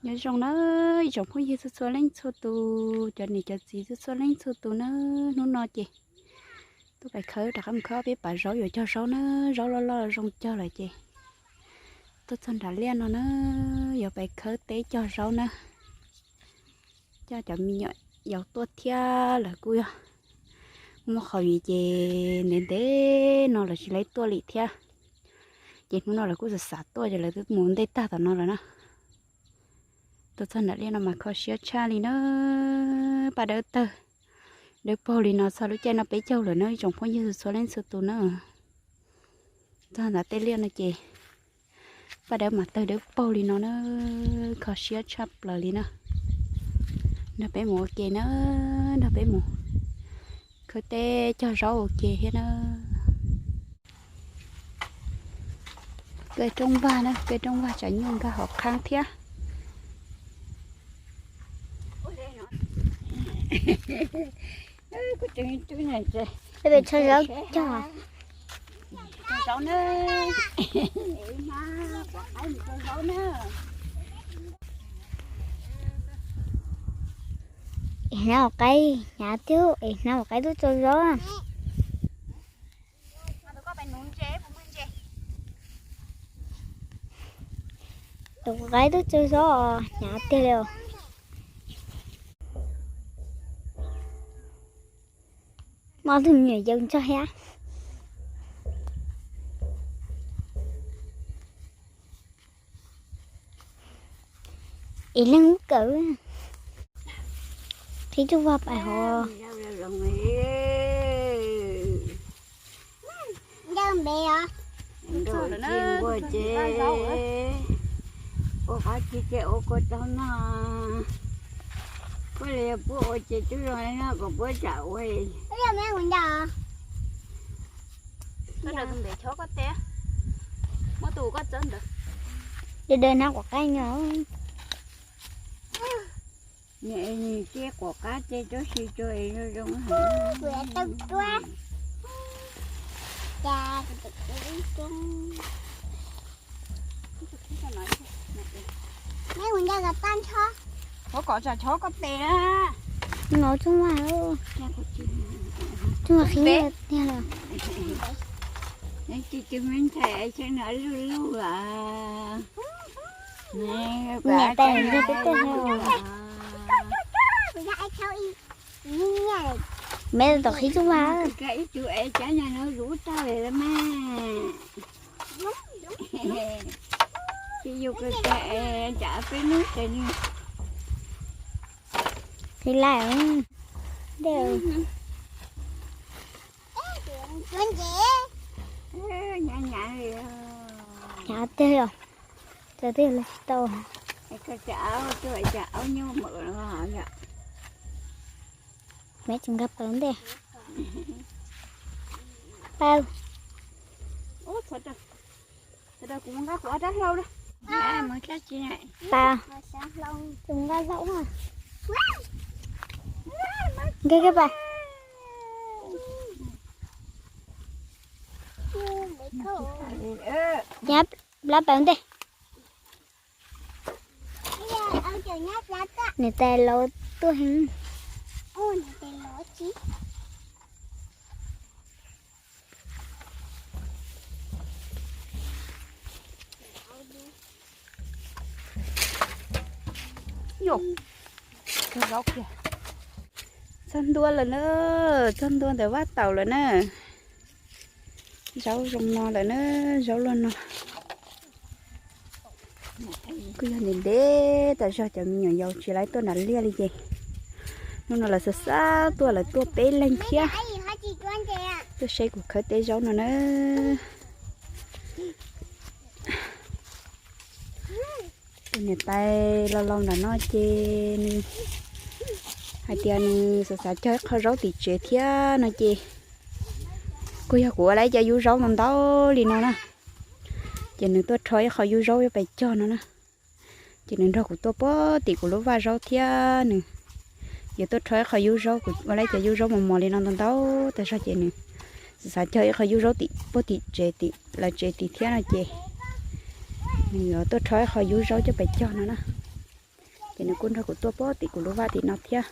Nyob zoo na ib tsoom phooj ywg txhua txhua leej txhua tus, cov niam cov txiv txhua txhua leej txhua tus na, hnub no ces tuaj pais khawb rov qab mus khawb ob peb pas zaub yuav cog zaub na, zaub loj loj zoo cog lawm ces tuaj txog nram liaj no na, yuav pais khawb teb cog zaub na. Coj cov me nyuam yaus tuaj thiab lawv kuj yog muaj qhov vim ces ntev ntev no lawv tsis laib tuaj li thiab. Ces hnub no lawv kuj xav xav tuaj ces lawv twb mus ntej tag tom no lawm na. Tuaj txog nram liaj no mas kho siab tshaj li na. Paj dawb tawg dawb paug li no txog lub caij no peb caug lawm na ib tsoom phooj ywg txhua leej txhua tus na. Txog nram tej liaj no ces paj dawb mas tawg dawb paug li no na, kho siab tshaj plaws li na. Nrog peb mus ua ke na, nrog peb mus khawb teb cog zaub ua ke thiab na. Kev rooj vag na, kev rooj vag tsam nyuj nkag hauv qhab thiab. Peb tsho zaub cog. Zaub na. Es hnav ua qaib hnyav tiag, es hnav ua qaib tub tsaug zog. Tus qaib tub tsaug zog hnyav tiag li. Muaj tus me nyuam yaus ntsog thiab. Es leej lub kawm qhib tsuj vag pais hov. Npua ces ua qab ci ces ua kua tau no. Puab li puab ua ces tub zoo no kom puab tsam ua. Daws daws hnav quav qaib no. Cia quav qab ces tub si tsuag zoo zoo heev. Ua kom tsam chob koj tes na. Ngau tsob vaj, tsob vaj qhib tiag lawm. Tus tus me ntxhais sawv no luj luj. Niam tais nrog peb tuaj. Meb tom qhib tsuj vaj. Ib tug es cov nyuag no zuv tag lawm mas. Tsis yog kawg, tsam peb hnub ces nws qhib lawm. Hnyav tiag os, cov twg los tsis tau. Cov aub, cov aub nyuj mawm los yom. Meb tsis nkag plaws ntej. Pab. Kuv nqa kuv ob rab hlau. Pab. Kuv nqa zaub. Nkag kiag pab. Nyab plab pawg ntej. Niam tais laus tuaj heev. Txog ntua lawm na, txog ntua ntawm vaj taum lawm na. Zaub zoo no lawm na, zaub luaj no. Kuj yog ntev ntev tas zog cov me nyuam yaus tsis laib tuaj nram liaj li ces hnub no lawv xav xav tuaj, lawv tuaj peb leeg thiab. Tuaj saib kuv khawb teb zaub no na. Tus niam tais laus laus nram no ces nws hais tias nws xav xav cog ib qho zaub tim tsev thiab no ces kuj yog kuv ua lawv cov yub zaub ntau ntau li no na. Ces nws tuaj rho ib qho yub zaub pais cog no na. Ces nws nrog kuv tuaj puag tim kuv lub vaj zaub thiab nws yuav tuaj rho ib qho yub zaub, kuv ua lawv cov yub zaub mos mos li no ntau ntau tas zog ces nws xav xav cog ib qho yub zaub tim puag tim tsev tim lawv tsev tim thiab no ces nws yuav tuaj rho ib qho yub zaub coj pais cog no na. Ces nws kuj nrog kuv tuaj pem tim kuv lub vaj tim no thiab.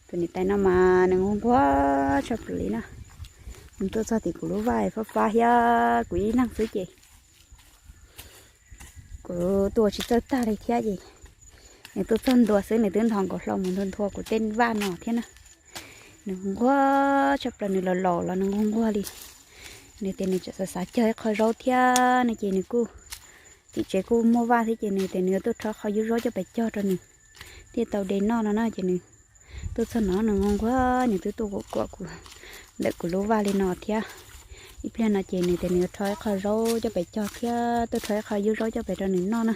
Tus niam tais no mas nws nquag nquag tshaj plaws li na. Nws tuaj txog tim kuv lub vaj fab fab thiab kuv ib leeg xwb ces kuv tuaj tsis txawj tag li thiab ces nws tuaj txog ntua xwb nws twb nthos nkaus hlo mus nthua nthua kuv tej vaj no thiab na. Nws nquag tshaj plaws, nws los laus los nws nquag nquag li. Nws tias nws tseem xav xav cog ib qho zaub thiab no ces nws kuj, tim tsev kuj muaj vaj thiab ces nws tias nws yuav tuaj rho qho yub zaub coj pem cog rau nws thiaj tau de noj no na ces nws tuaj txog no nws nquag nquag, nws twb tuaj kuam kuam kuv ntawm kuv lub vaj li no thiab. Ib pliag no ces nws tias nws yuav rho ib qho zaub coj pem cog thiab tuaj rho ib qho yub zaub coj pem rau nws noj na.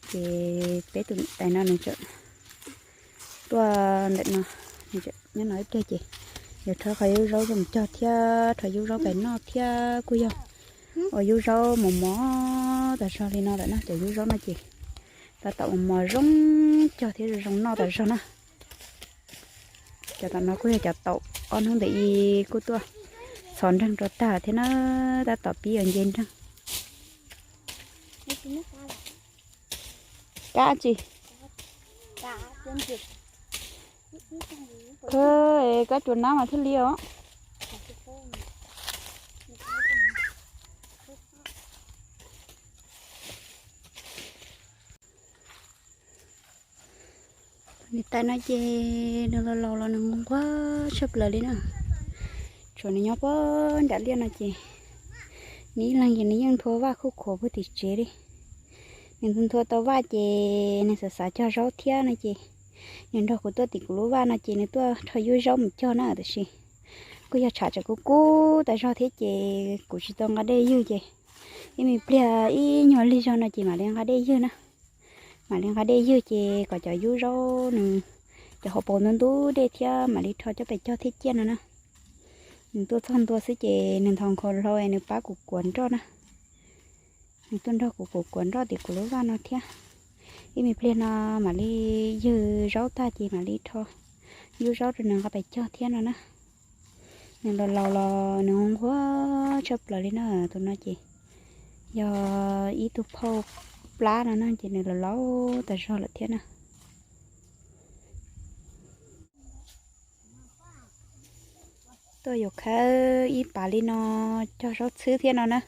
Ces peb tus niam tais no nws tseem tuaj ntawm no, nws tseem nyob no ib pliag ces yuav rho qho yub zaub coj mus cog thiab rho yub zaub pem noj thiab kuj yog ua yub zaub mos mos tas zog li no lawm na. Cov yub zaub no ces tab tom mos mos zoo cog thiab zoo zoo noj tas zog na. Cov tom no kuj yog cov taum ob hnub ntawd kuj tuaj txhos nreeg rau tag thiab na, tab tom pib yuav nce nreeg. Kab tsi? Kab, kab tsuas nab mas thiaj li os. Niam tais no ces nws los laus los nws nquag nquag tshaj plaws li na. Tshuav nws nyob puag nram liaj no ces nws ib leeg ces nws yeej nthua vaj khuj khuav puag tim tsev li. Nws nthua tau vaj ces nws xav xav cog zaub thiab no ces nws nrog kuv tuaj tim kuv lub vaj no ces nws tuaj rho yub zaub mus cog na tab sis kuj yog tshav tseem kub kub tas zog thiab ces kuv tsis tau nqa dej ywg ces ib me pliag ib nyuag lig zog no ces mam li nqa dej ywg na. Mam li nqa dej ywg ces kom cov yub zaub nws, cov hauv paus ntub ntub dej thiab mam li rho coj pem cog thiaj ciaj no na. Nws tuaj txog ntua xwb ces nws nthos nkaus hlo nws pab kuv kuav nroj na. Nws tuaj nrog kuv kuav kuav nroj tim kuv lub vaj no thiab. Ib me pliag no mam li ywg zaub tag ces mam li rho yub zaub rau nws nqa pem cog thiab no na. Nws los laus los nws nquag tshaj plaws li na, tus no ces yog ib tug phauj plab no na ces nws los laus tas zog lawm thiab na. Tuaj yuav khawb ib pas li no cog zaub txhwb thiab no na.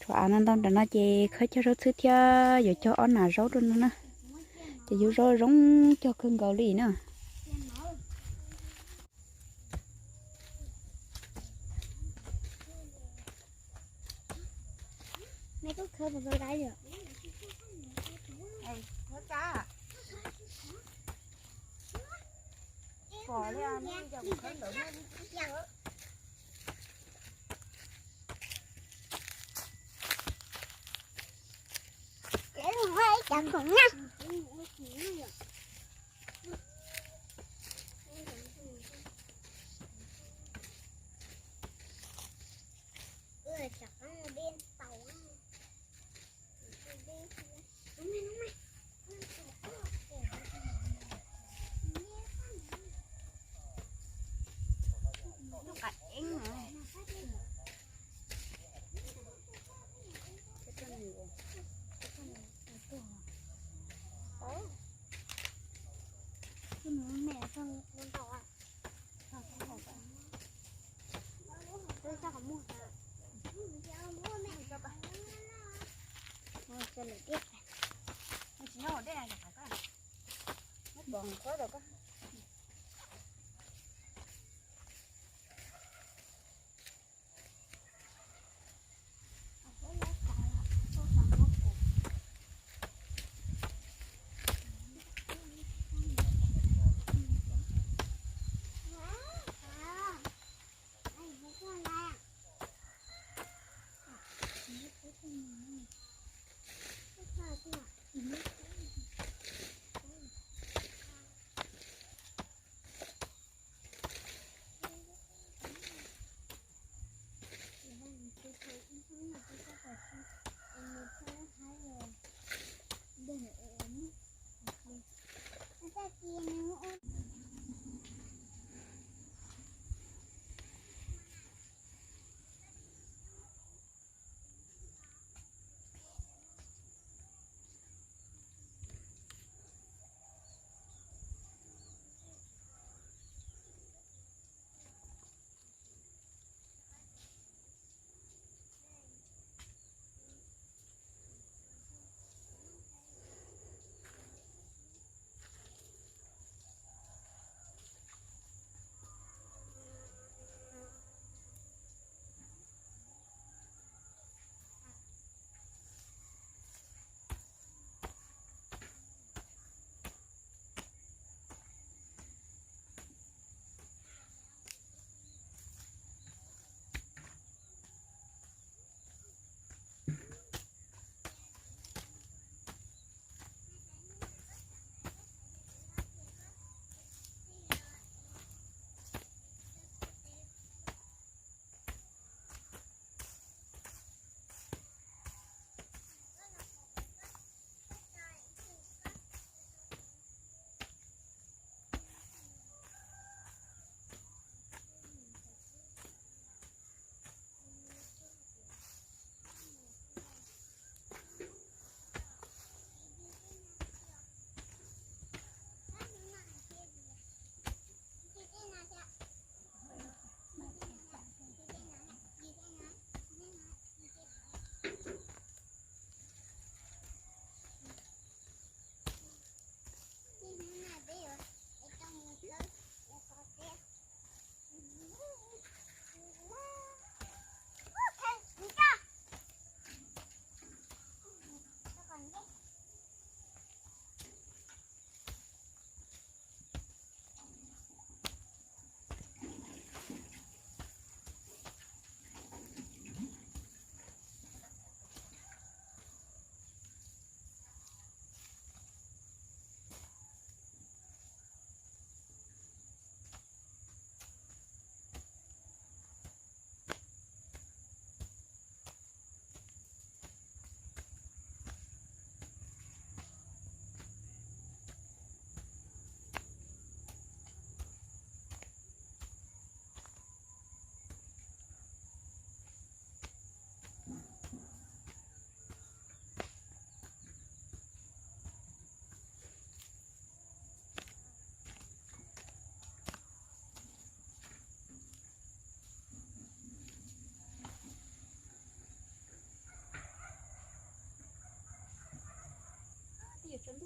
Tshuav av no ntau nram no ces khawb cog zaub txhwb thiab yuav cog ob nas zaub rau no na. Ces yub zaub zoo cog kawg nkaus li na.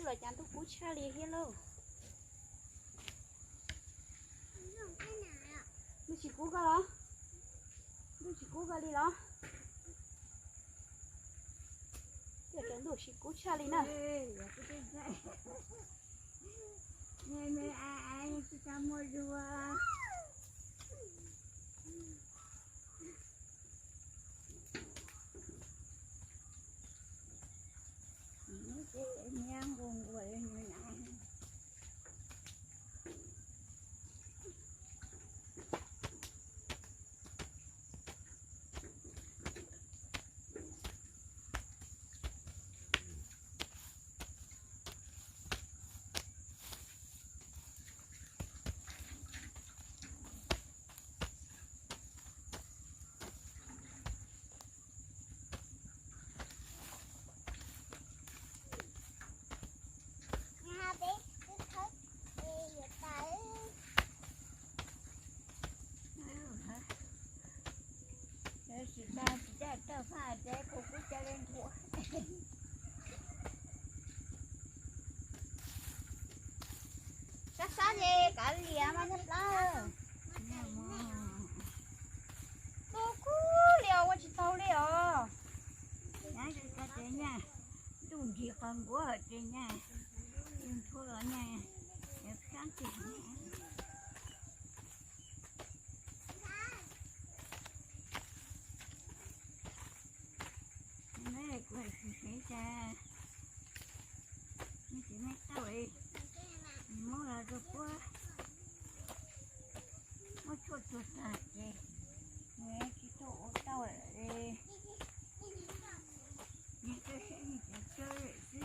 Los cas ntuj kub tshaj li thiab lauj. Ntuj tsis kub koj los? Ntuj tsis kub koj li los? Cov ntuj tsis kub tshaj li na. Tsis tas tsis tas tawg faj ces kuv kuj cia li nthuav. Sab sab ces kav liam mas nyob plab. Tus kub li os, ua tsis tau li os. Nyob zoo ces nyaj, ntuj nrig qhov nkuav ces nyaj, nthuav los nyaj, sab tig. Kuv siv siv tas, nws tsis me tauj li, muab los rau puab, muab tshuaj tuag tag ces nws tsis tau ua tauj li. Nws tau siab nws tseem tsawg xwb.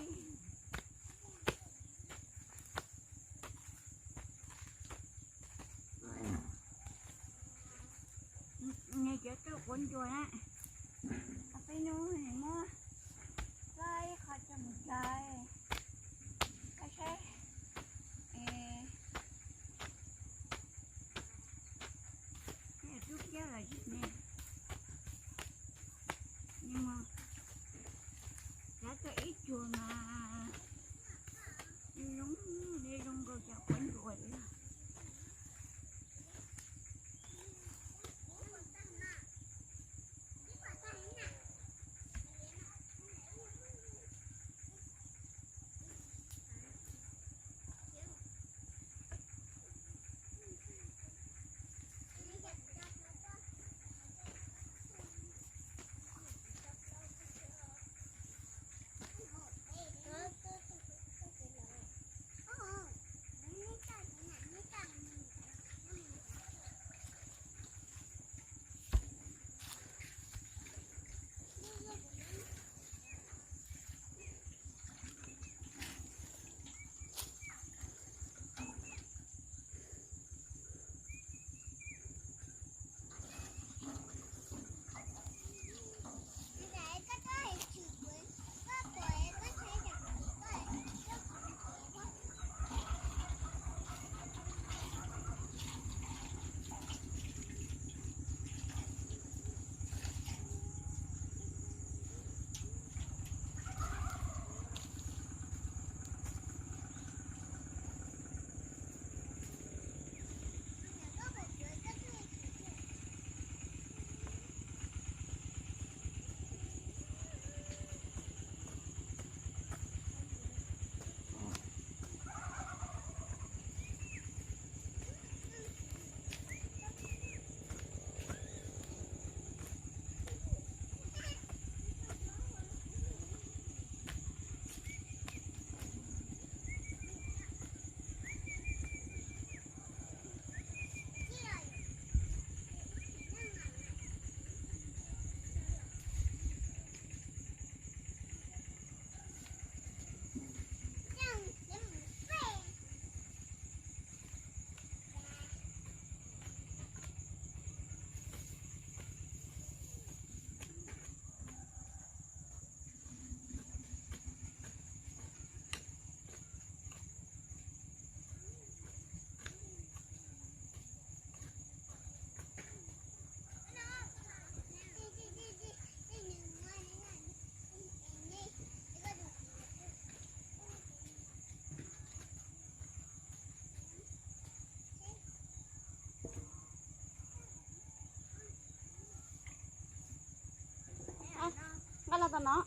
Tom no,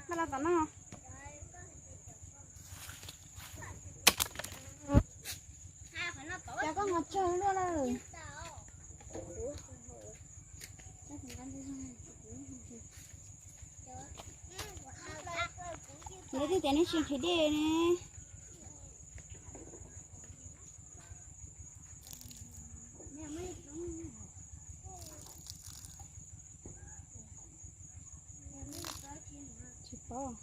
nqa los tom no. Cov koj mus tsawg luaj lawm. Neb twb tias neb tsis nrhiav dej ne. Tsis paub.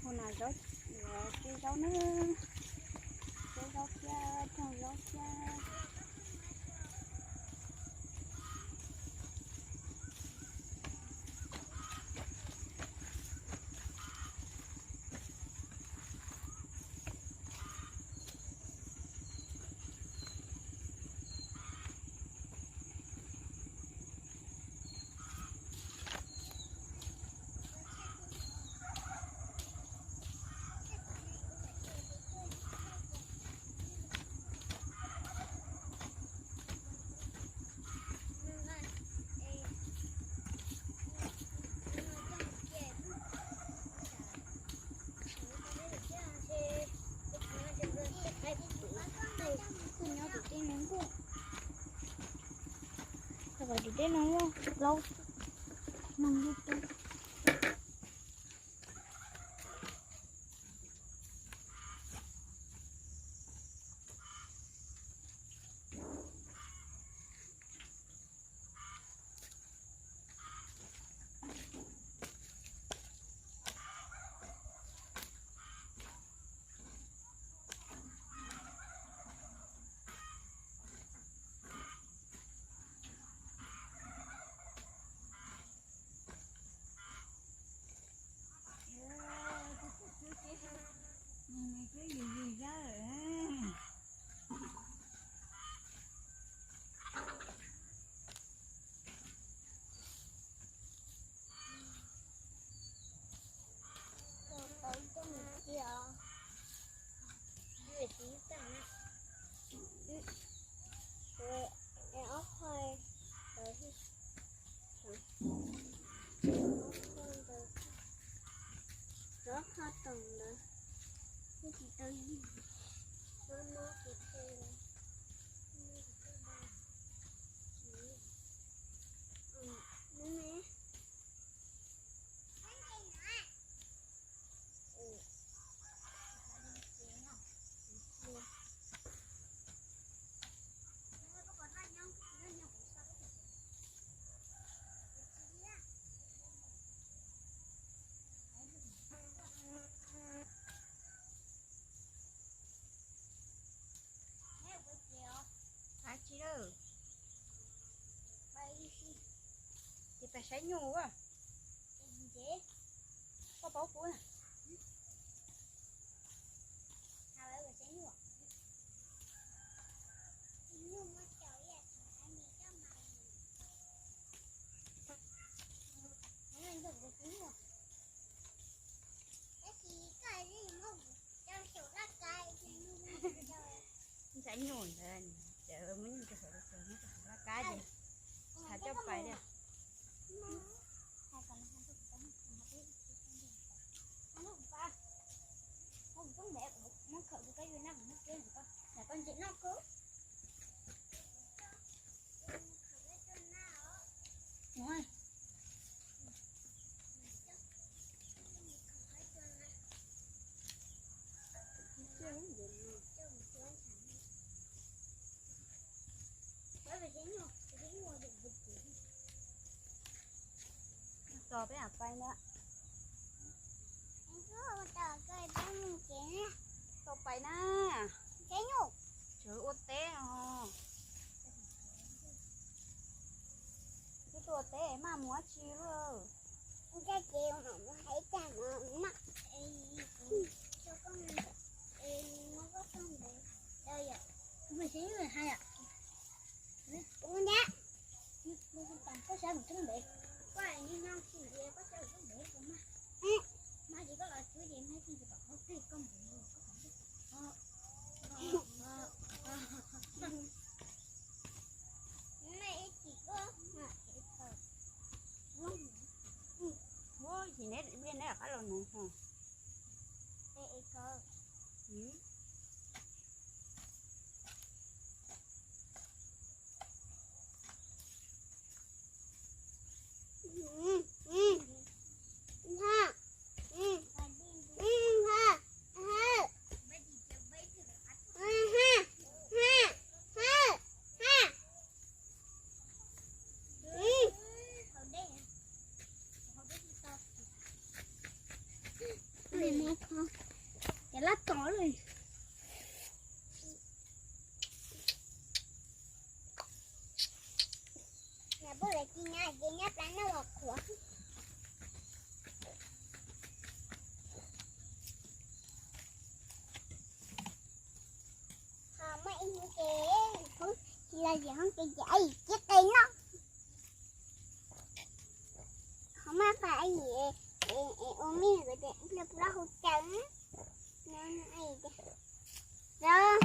Hu na zaub, kib zaub na, kib zaub thiab, rooj zaub thiab. Koj nyob tim tej me nkuj, koj tim tej no laub, no. Rov qho toom ntawd, twb tsis tau yig, mob mob kuv qe lawm. Hais tsis lawm. Ces pais saib nyuj a. Koj paub kuv na. Thaum coj pais li. Tos peb mam pais na. Tau pais na. Tsam ua teb os. Twb tuaj ua teb maj mus dab tsi lawm. Ua, yog neb, neb rov qab los nuv ho. Cov lab tom lawm. Nws poj lawv ci nyab ces nyab plab noj los qhuav. Ho muaj ib hnub ces, hnub tsis los yim hnub ces ces ab yim cib qe noj. Ho muaj qhov ab yim es ua mij kuv tias ib pliag pub lab hu caw na. Ab yim tias,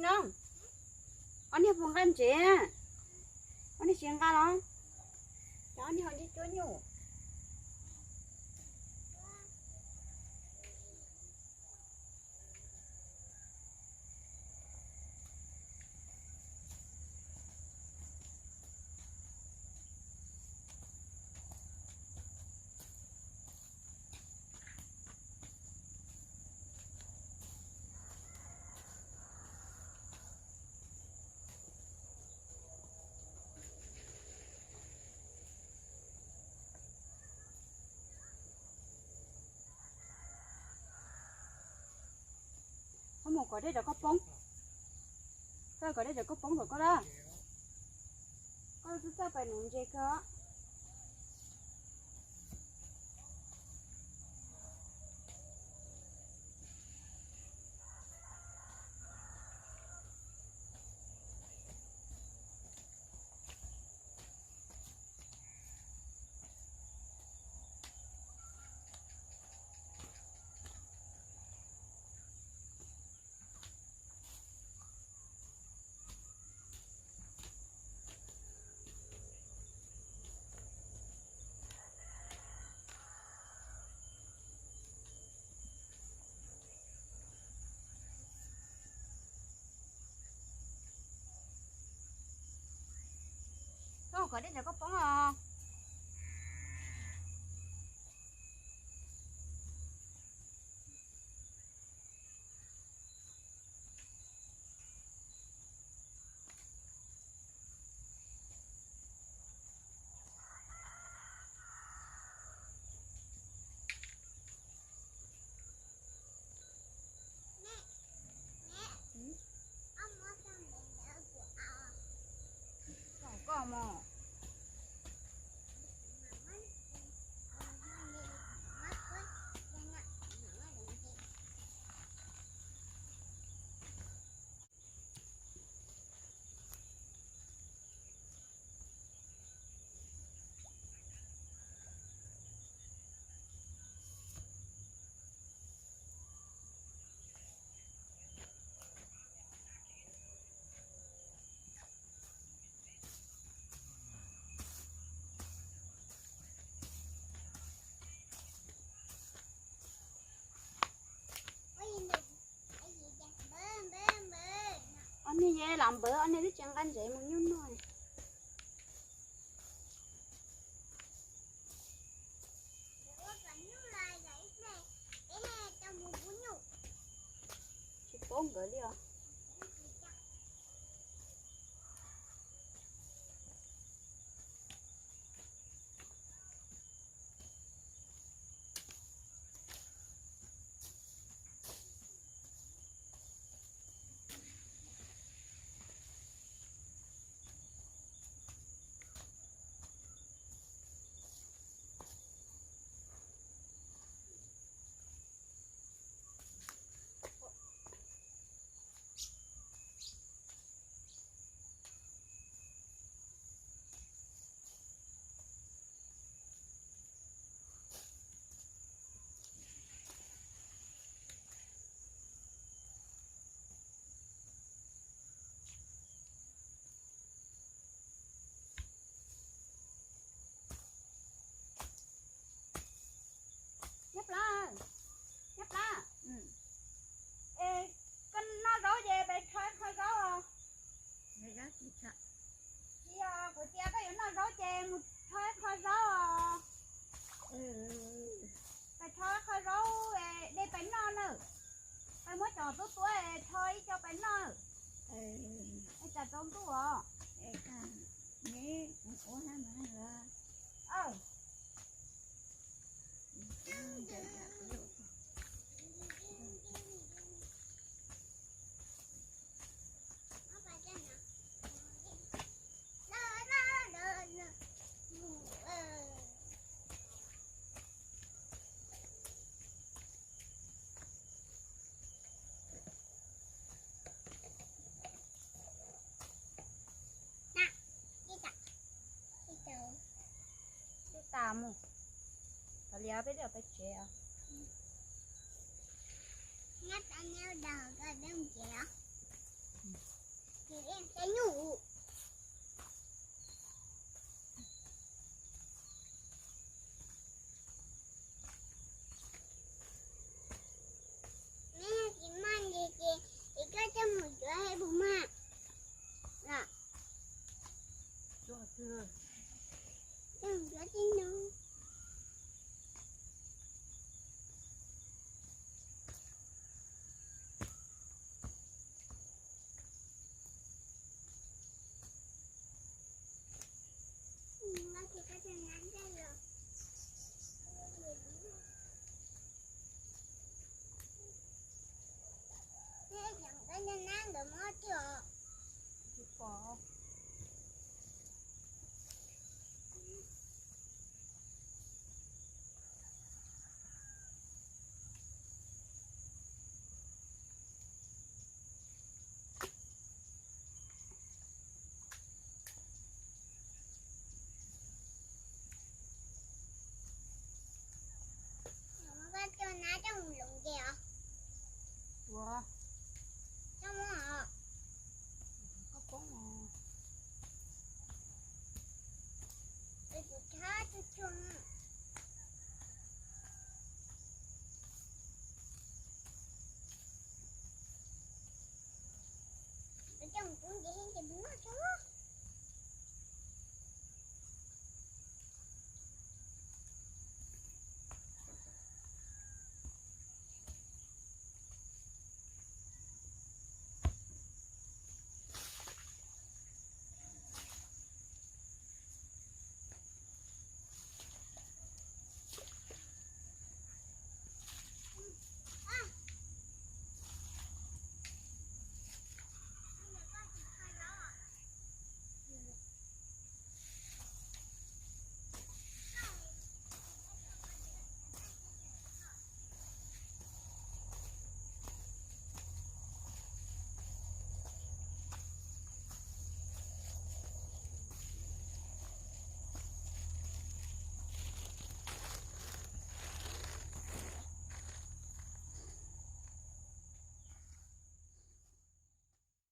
Ob niag puas nqa ntsev? Ob niag tsis nqa los? Cov ob niag ho ntsib cuab nyuj. Koj mus kom dej rau koj poob. Koj kom dej rau koj poob kom koj da. Koj txawj txawj pais nuv ntses kawg. Koj kom dej rau koj poob os. Kom koj mog. Ob niag yeej lam npawv, ob niag twb tsis nqa ntsev mus nyuj noj. Tsis paub nkawd li os. Nyab Plab, Nyab Plab, es koj noj zaub ces peb rho ib qho zaub os. Tsis yog, kuv tias koj yuav noj zaub ces mus rho ib qho zaub os. Peb rho ib qho zaub de peb noj na. Peb muab cov tub tuab rho ib co peb noj. Es tsam tsaus ntuj os. Twb tas mus, tas li peb twb peb tsev os. Nyab tas neb daws koj peb mus tsev os.